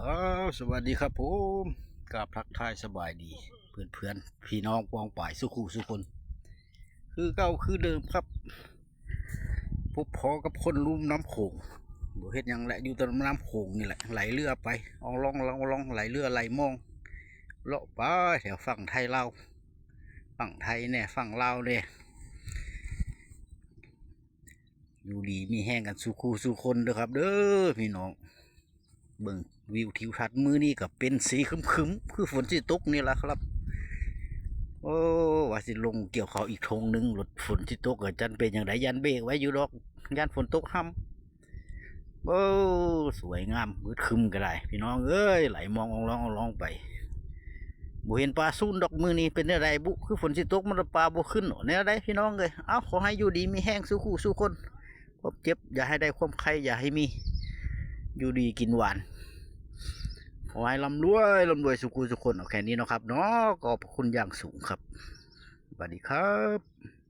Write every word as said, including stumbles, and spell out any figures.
ครับ สวัสดีครับผม กราบทักทายสบายดี เพื่อนๆ พี่น้องปองป่ายสุขูสุคน คือเก่าคือเดิมครับ พบพอกับคนลุ่มน้ำโขง บ่เฮ็ดหยังแหละ อยู่ตามน้ำโขงนี่แหละ ไหลเรือไป อองลองลองลอง ไหลเรือไหลมอง เลาะไปแถวฝั่งไทยลาว ฝั่งไทยแน่ ฝั่งลาวแน่ อยู่ดีมีแฮงกันสู่คู่สู่คนเด้อครับ เด้อพี่น้อง เบิ่งวิวทิวทัศน์มื้อนี้ก็เป็นสีครึ้มๆ คือฝนสิตกนี่ล่ะครับ โอ้ ว่าสิลงเกี่ยวข้าวอีกธงหนึ่ง รถฝนสิตกก็จั่นเป็นจั่งใด ย่านเบรกไว้อยู่ดอก ย่านฝนตกห่ำ โอ้ สวยงาม มืดครึ้มก็ได้ พี่น้องเอ้ย ไหลมองอองลองอองลองไป บ่เห็นปลาซูนดอกมื้อนี้ เป็นแนวใดบุ คือฝนสิตกมันปลาบ่ขึ้นเนาะ แนวใดพี่น้องเอ้ย เอ้า ขอให้อยู่ดีมีแฮงสู่คู่สู่คน ความเจ็บอย่าให้ได้ ความไข้อย่าให้มี อยู่ดีกินหวาน ขอให้ร่ำรวยร่ำรวยสู่คู่สู่คน เอาแค่นี้เนาะครับเนาะ ขอบพระคุณอย่างสูงครับ สวัสดีครับ